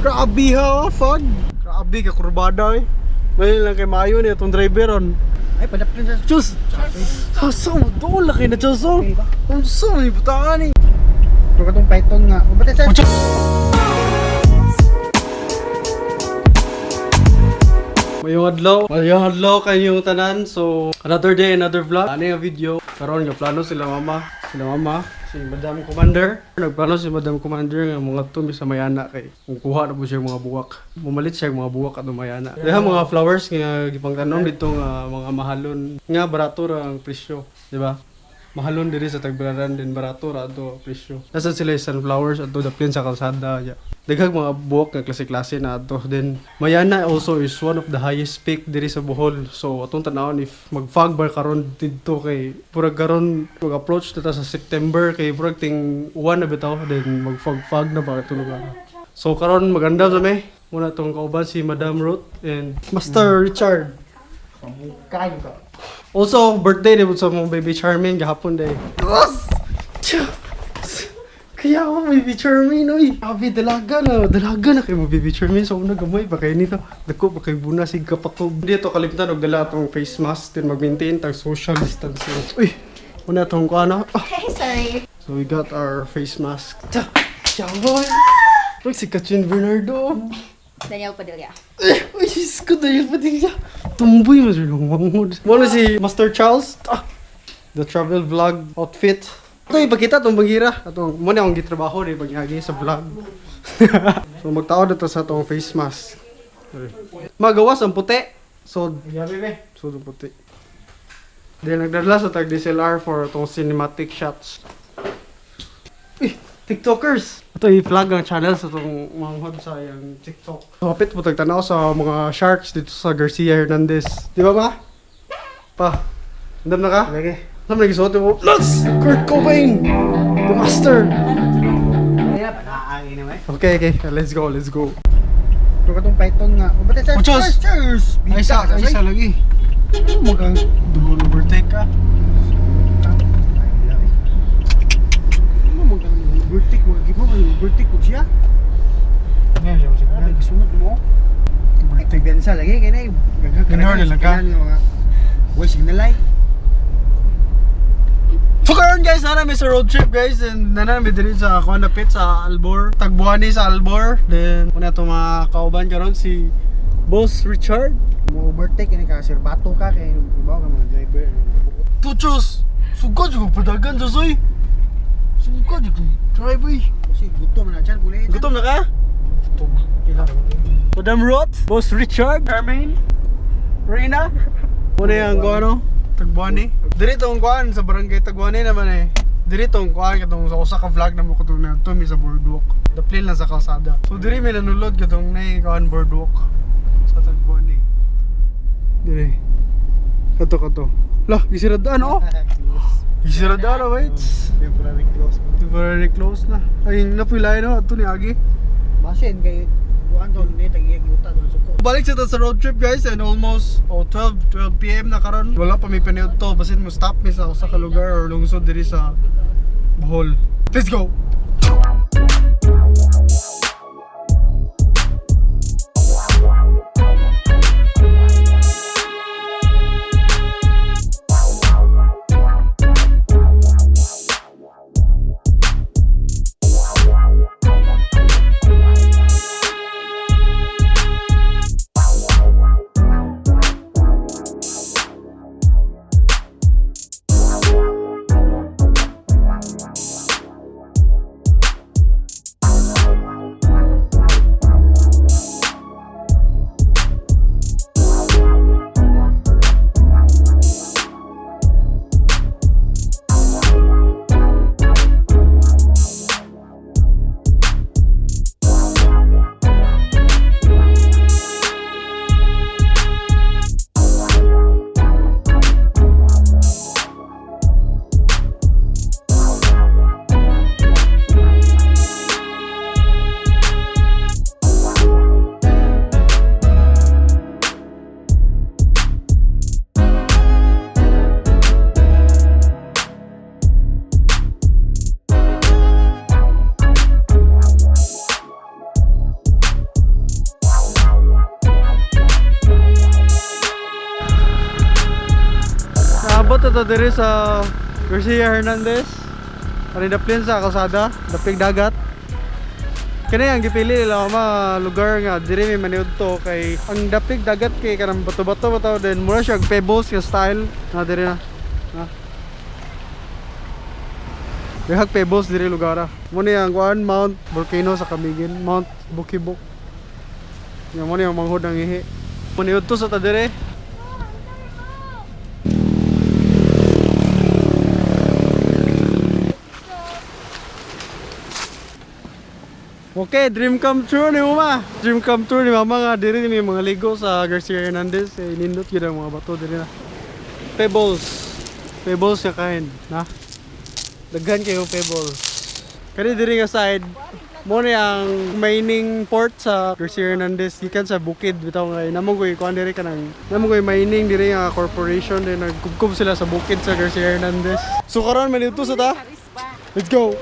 Grabe ha, fog. Grabe ka kurbada eh. May lang kay maayo ni atong driver on. Ay, padapin sa Diyos! Sa mo doon laki na Diyos oh. Ang sa may butangan eh. Pero katong Python nga. Ba't sa Mayong adlaw, mayong adlaw kayong tanan. So, another day, another vlog. Ano yung video? Karon nga plano sila mama, si Madam Commander. Nagplano si Madam Commander nga mga tumi sa Mayana kay kung kuha na po siya mga buwak. Mumalit siya mga buwak at Mayana. Diha mga flowers nga gipangtanom dito nga mga mahalon nga barato ra ang presyo, di ba? Mahalon diri sa Tagbilaran din barato ra ato presyo. Nasa sila yung sunflowers ato daplin sa kalsada. Ya. Daghang mga buwak nga klase-klase na ato. Then Mayana also is one of the highest peak diri sa Bohol. So atong tanawon if mag-fog bar karon didto kay purag karon mag-approach na ta sa September kay purag ting uwan na bitaw then mag-fog-fog na ba tulog ka. So karon maganda sa may muna tong kauban si Madam Ruth and Master Richard. Kayo ka. Also, birthday din sa mong baby Charmaine gahapon day. Kaya ako, baby Charmaine, oy. Abi, dalaga na. Dalaga na kayo mo, baby Charmaine. So, una gamay pa kayo nito. Dako pa kayo buna, sig kapakob. Dito, kalimtan, og dala atong face mask. Din mag-maintain tag social distancing. Uy, una tong kuana. Ah. Hey, sorry. So, we got our face mask. Ta, boy. Look, si Katrin Bernardo. Daniel Padilla. Eh, uy, Diyos ko, dahil pa din siya. Tumboy mo siya ng wangod. Muna si Master Charles. Ah, the travel vlog outfit. Ito, ipakita itong bagira. Ito, muna akong gitrabaho rin paghagi sa vlog. So, magtao na to sa itong face mask. Sorry. Magawas ang puti. So, so ang puti. Then, nagdala sa tag DSLR for itong cinematic shots. Uy, TikTokers! Ito i-flag ang channel sa itong manghod sa yung TikTok. So, hapit po tagtanaw sa mga sharks dito sa Garcia Hernandez. Di ba ma? Pa, andam na ka? Lagi. Andam na gisuot mo. Let's! Kurt Cobain! The master! Kaya pa naangin naman. Okay. Let's go, let's go. Pero katong Python nga. Ba't sa Ochos! Cheers! Ay, isa lagi. Ano magang dulo overtake ka? Ano mo kang overtake mo? Gimo mo overtake ko siya. Ano gisunod mo? Overtake. Bensa lagi kay na. Ganun na lang ka? Way signal light. So karon guys, nana mi sa road trip guys and nana mi diri sa kuan dapit sa Albor, Tagbuani sa Albor. Then una to mga kauban karon si Boss Richard. Mo overtake kini ka sir bato ka kay ibaw ka mga driver. Tuchos. Sugod jud padagan Josoy. Sugod jud drive oy. Kasi gutom na dyan, kulay. Gutom na ka? Gutom. Madam Ruth, Boss Richard, Charmaine, Reyna. Muna yung kuano, Tagbuani. Diri tong kuan sa barangay Tagbuani naman eh. Diri tong kuan katong sa usa ka vlog na mo katong na mi sa boardwalk. Daplin lang sa kalsada. So diri may nanulod katong nay kuan boardwalk sa Tagbuani. Diri. Kato kato. Lah, gisiradaan oh. Gisiradaan oh, wait. Temporary close. Temporary close na. Ay, napilay no ato ni Agi. Basin kay kuan doon ni tagiyag yuta doon suko. Balik sa ta sa road trip guys and almost oh, 12 PM na karon. Wala pa may paniud to basin mo stop mi sa usa ka lugar or lungsod diri sa Bohol. Let's go. Na ta diri sa Garcia Hernandez. Ani daplin sa kalsada, dapling dagat. Kani ang gipili nila mga lugar nga diri may maniud to kay ang dapig dagat kay kanang bato-bato bato, then mura siya og pebbles nga style na diri na. Na. Dihag pebbles diri lugar ah. Mo ni ang kuan Mount Volcano sa Camiguin, Mount Bukibok. Nga mo ni ang manghod ang ihi. Maniud to sa ta diri. Okay, dream come true ni mama. Dream come true ni mama nga diri ni may mga ligo sa Garcia Hernandez. Eh, nindot gyud ang mga bato diri na. Pebbles. Pebbles nga kain, na. Daghan kayo pebbles. Kani diri nga side, mo ni ang mining port sa Garcia Hernandez gikan sa bukid bitaw nga namo koy kuan diri kanang namo koy mining diri nga corporation din nagkubkob sila sa bukid sa Garcia Hernandez. So karon manito sa ta. Let's go.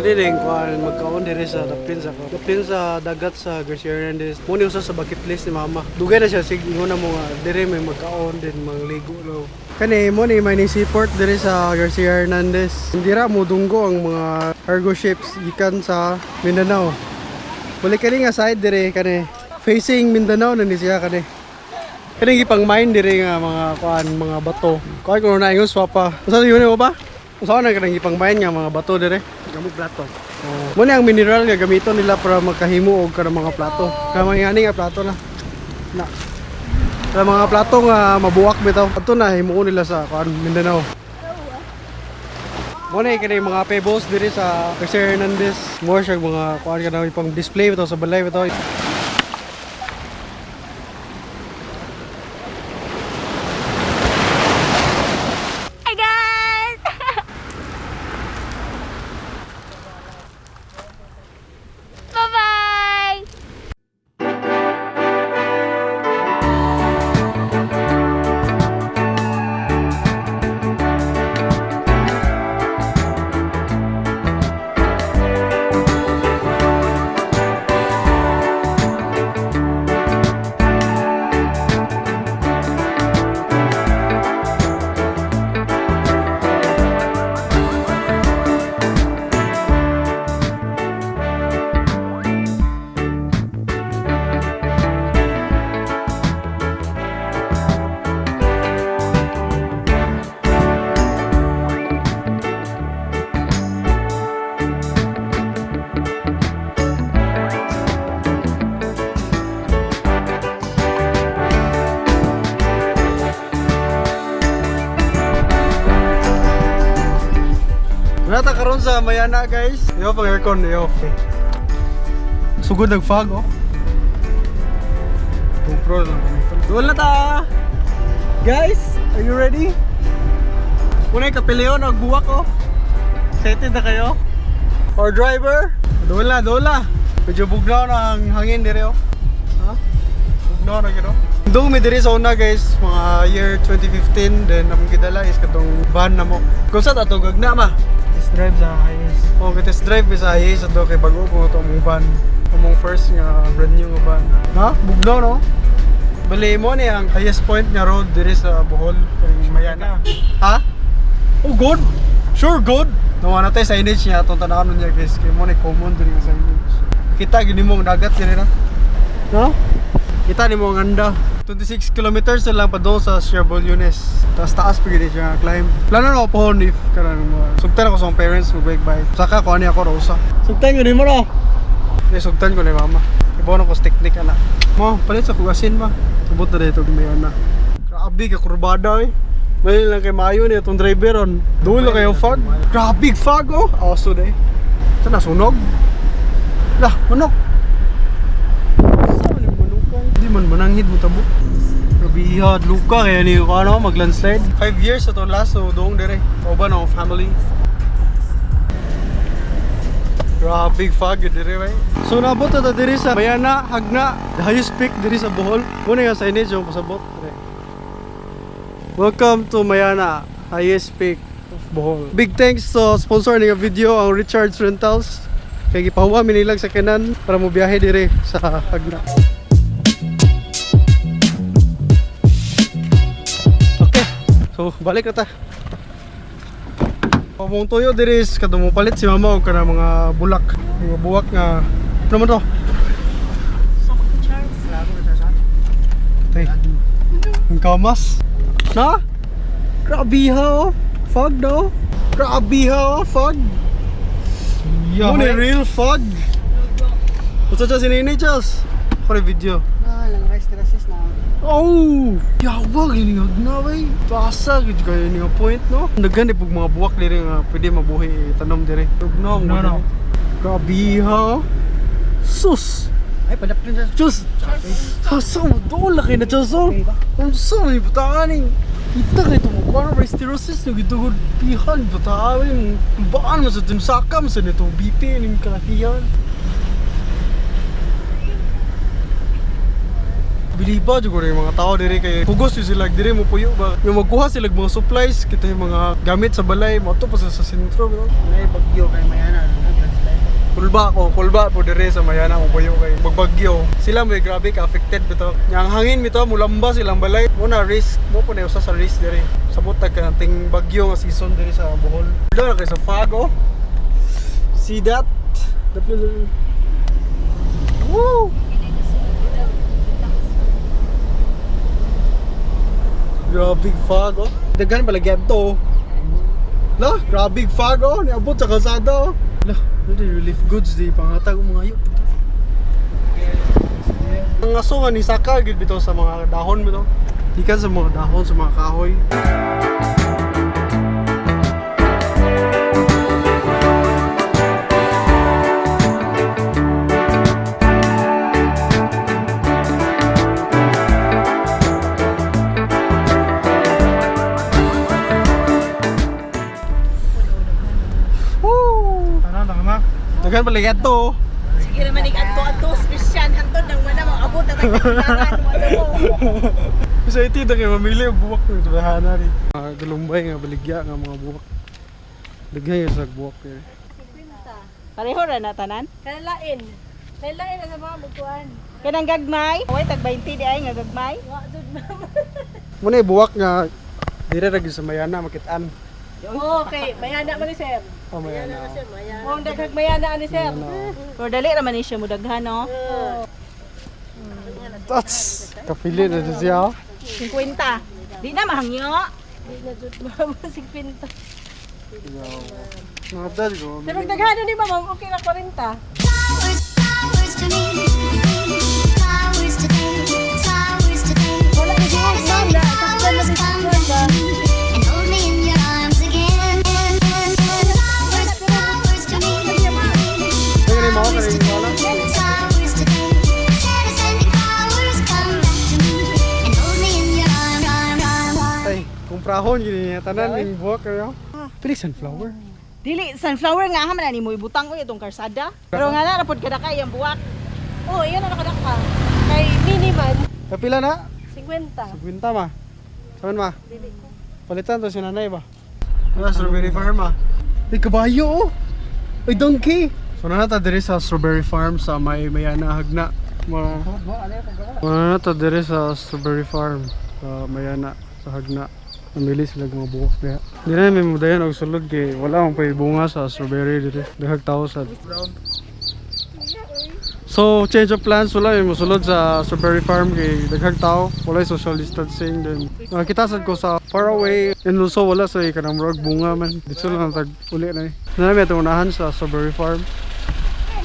Kani din kuan magkaon diri sa dapin sa dagat sa Garcia Hernandez. Mo ni usa sa bucket list ni mama. Dugay na siya sig ingon na mo nga diri may magkaon din mangligo lo. Kani mo ni may seaport diri sa Garcia Hernandez. Hindi ra mo dunggo ang mga cargo ships gikan sa Mindanao. Balik kani nga side diri kani facing Mindanao na ni siya kani. Kani gipang mine diri nga mga kuan mga bato. Kuan kuno na ingon swapa. Unsa yun mo ba? Unsa na kanang gipang mine nga mga bato diri? Gamot plato. Oh. Muna ang mineral nga gamiton nila para makahimo og kanang mga plato. Kaya mga nga plato na. Na. Sa mga plato nga mabuwak bitaw. Adto na himuon nila sa kuan Mindanao. Muna kini mga pebbles diri sa Garcia Hernandez. More siya mga kuan kanang ipang display bitaw sa balay bitaw. Hi guys! Bye-bye! Wala ta karon sa Mayana guys. I-off ang aircon, i-off. Sugod nag-fog oh. GoPro lang. Doon na ta! Guys, are you ready? Unay kapilion og buwak oh. Excited na kayo? Our driver? Doon na, doon na. Medyo bugnaw na ang hangin dire oh. Ha? Bugnaw na gino. Dong mi diri sa una guys, mga year 2015, then among gidala is katong van na mo. Kung sa ato gagna ma. Test drive sa IS. Oh, test drive mi sa IS ato kay bago ko to among van. Among first nga brand new nga van. Ha? Bugnaw no? Bali mo ni ang highest point nga road diri sa Bohol, kaning Mayana. Ha? Oh, good. Sure, good. Nawa na tayo signage niya atong tanawon niya guys. Kay mo ni common diri nga signage. Kita gini mo ang dagat diri na. No? Kita nimo ang anda. 26 kilometers na lang pa doon sa Sierra Yunes. Taas taas pa gini siya nga climb. Plano na ako pohon if kanang sugtan ako sa akong parents mag bike bike. Saka ko ani ako rosa. Sugtan ko nimo no. Eh sugtan ko ni mama. Ibaw na ko sa technique ana. Mo palit sa kugasin ma. Tubot na dito may ana. Grabe ka kurbada eh. May lang kay maayo ni atong driver on. Dulo kayo fog. Grabe fog oh. Aso day. Ito na sunog. Lah, manok. Sa man yung manukan? Hindi man mananghid mo tabo. Grabe luka kaya ni ko ano mag landslide. 5 years ato last so doong dire. Kauban ang family. Grabe. Grabe fog diri bay. So naabot na ta diri sa Mayana, Jagna, the highest peak diri sa Bohol. Muna nga signage yung pasabot. Dire. Welcome to Mayana, highest peak of Bohol. Big thanks sa sponsor ng video, ang Richards Rentals. Kay gipahuwa mi nilang sakyanan para mo biyahe diri sa Jagna. Okay. So balik na ta. Among tuyo diri is kadto mo palit si mama og kana mga bulak, mga buwak nga ano man to? Tay. Ang kamas. Na? Grabe ha oh. Fog no? Grabe ha oh, fog. Yeah. Mo ni real fog. What's up, si Nene Chels? Ako rin video. Ah, lang rice terraces na. Oh! Yawa, giningag na, wey. Basa, gid kayo ni point, no? Daghan di pug mga buwak diri nga pwede mabuhi tanom diri. Ugnaw mo. No, no. Grabe ha. Sus! Ay, padapin sa Diyos! Asa mo doon laki na Diyos oh! Ang sa may bataan eh! Kita kayo tumukuha ng rice terraces no gitugod pihan bataan eh! Baan mo sa tinsaka mo sa nito BP ning kalakihan. Biliba jud yung mga tao diri kay hugos jud sila diri mo puyo ba. Yung magkuha sila og mga supplies kita yung mga gamit sa balay mo pa sa sentro bro. May bagyo kay Mayana. Nag-landslide. Kulba ko, kulba po dire sa Mayana mo puyo kay magbagyo. Sila may grabe ka affected bitaw. Nya ang hangin bitaw mulamba silang balay. Mo na risk, mo po na usa sa risk dire. Sabot tag kanang ting bagyo nga season dire sa Bohol. Wala na kay sa fog oh. See that? Woo! Grabe fog oh. Daghan pala to. La, grabe fog oh. Niabot sa kalsada oh. La, ano di relief goods di pangatag og mga ayo. Ang aso nga ni saka gid bitaw sa mga dahon bitaw. Gikan sa mga dahon sa mga kahoy. Woo! Tara, tama ma. Daghan pala to. Oh. Sige naman ig adto-adto Christian hantod nang wala mo abot na tagkailangan mo mo. Sa iti da kay mamili og buwak ng bahana ni. Mga galumbay nga baligya nga mga buwak. Daghan sa buwak eh. Pareho ra na tanan. Kanalain. Kanalain na sa mga mutuan. Kanang gagmay, way tag 20 di ay nga gagmay. Wa jud ma'am. Muna buwak nga dire ra gyud sa Mayana makitaan. Okay, mayana man ni sir. Oh, Mayana. Sir, mayana. Mong daghag mayana ani sir. Pero dali ra man ni siya mudaghan no. That's kapili na jud siya. Oh. 50. Di na mahangyo. Di na jud ma'am 50. Mga dad ko. Pero daghan ni ma'am, okay na 40. Flowers, flowers to me, flowers to them, flowers to them. Wala ni siya ma'am na saktan na Flowers si come ba. back to me and hold me in your arms again. Flowers, flowers to me, Kani mo flowers kani to mo them, flowers to them. Instead of sending flowers, come back to me and hold me in your arms, arms, arms, arms. Ay, kumprahon gyud niya tanan ning buwak kayo. Pili sunflower. Dili sunflower nga ha man ani mo ibutang oy itong karsada. Pero nga na ra pod kada kay ang buwak. Oh, iyan na nakadaka. Kay mini man Kapila na? 50. 50 ma. Saban ma? Palitan to si nanay ba? Wala strawberry farm ah. Ay kabayo oh. Ay donkey. So na ta diri sa strawberry farm sa may Mayana Jagna. Mga na ta diri sa strawberry farm sa Mayana sa Jagna. Namili sila og mga buwak diha. Di na may mudayon og sulod kay wala man pay bunga sa strawberry diri. Daghang tao sa. So, change of plans, wala yung musulod sa strawberry farm kay daghang tao, wala yung social distancing then kita sad ko sa far away and also wala sa kanang murag bunga man. Dito lang tag uli na eh. Na may unahan sa strawberry farm.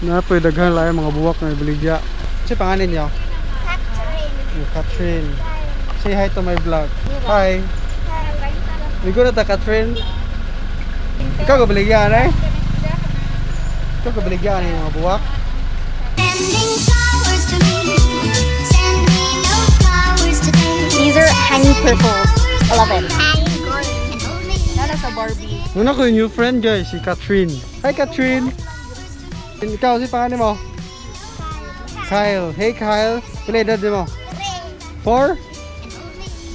Na po daghan lahi mga buwak na ibaligya. Si pangalan niyo? Catherine. Catherine. Say hi to my vlog. Hi. Ligo na ta Catherine. Ikaw ka baligya na eh? Ikaw ka baligya na yung mga buwak? Sending flowers to me, send me no flowers today. These are honey purples. I love it. And hold me in Nana sa Barbie. Muna ko yung new friend guys, si Catherine. Hi Catherine! Ikaw, si pangalan mo? Kyle. Hey Kyle. Pila edad mo? 4?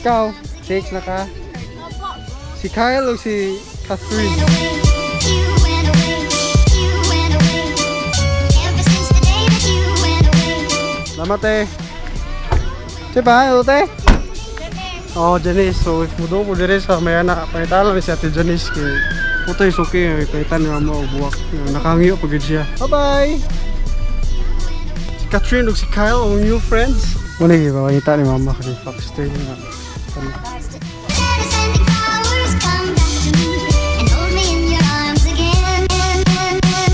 Ikaw, 6 na ka? Si Kyle o si Catherine? Went away, you went away, you went away. Ever since the day that you went away. Salamat eh. Si pangalan te? Oh, Janice. So, if mo ko dire sa may anak, pangitala ni si Ate Janice kay putoy suki palitan ni mama og buwak. Nakangyo pag gud siya. Bye-bye. Si Catherine ug si Kyle ang new friends. Muna gipangita ni mama kay foxtail nga. Ano? Instead of sending flowers, come back to me and hold me in your arms again.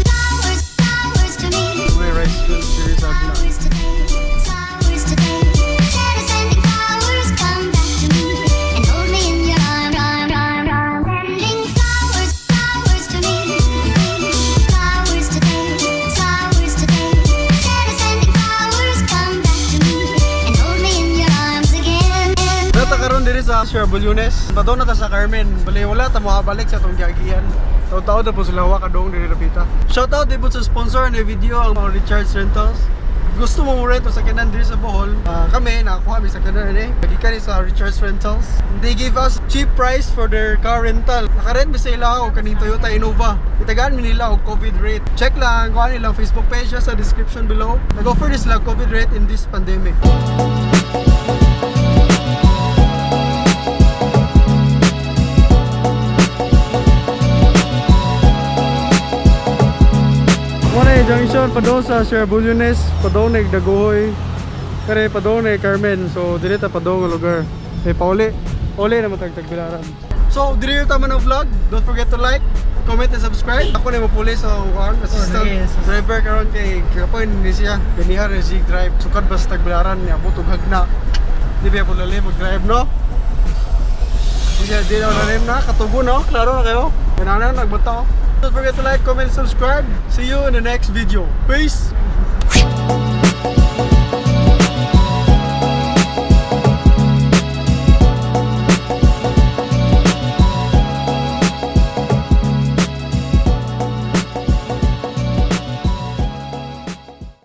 Flowers, flowers to me. May rice field diri sa Agna. Flowers today, flowers today. Instead of sending flowers, come back to me and hold me in your arms, arm, arm, arm. Sending flowers, flowers to me. Flowers today, flowers today. Instead of sending flowers, come back to me and hold me in your arms again. Nata karon diri sa Sir Bulyones. Padong na ta sa Carmen. Bali wala ta moabalik sa atong giagian. Taw-taw na po sila wa kadong diri rapita. Shout out din po sa sponsor ni video, ang mga Richards Rentals. If gusto mo mo rent o sakyanan diri sa Bohol, kami nakakuha mi sakyanan ni. Gikan ni sa Richards Rentals. They give us cheap price for their car rental. Nakarent mi sa ila og kaning Toyota Innova. Itagaan mi nila og COVID rate. Check lang ang kuha nilang Facebook page sa description below. Nag-offer din sila COVID rate in this pandemic. Muna yung junction padung sa Sir Bulyones, padung na Dagohoy. Kare padung na Carmen. So dili ta padung nga lugar. Eh pauli. Pauli na matag Tagbilaran. So dili ta man ang vlog. Don't forget to like, comment and subscribe. Ako na mapuli sa kuan assistant driver karon kay kapoy ni siya. Ganihan ni siya drive. Sukad ba sa Tagbilaran niya butog hagna. Di ba po lalim mag-drive, no? Di siya di na lalim na katubo no? Klaro na kayo. Kanana nagbata oh. Don't forget to like, comment, subscribe. See you in the next video. Peace!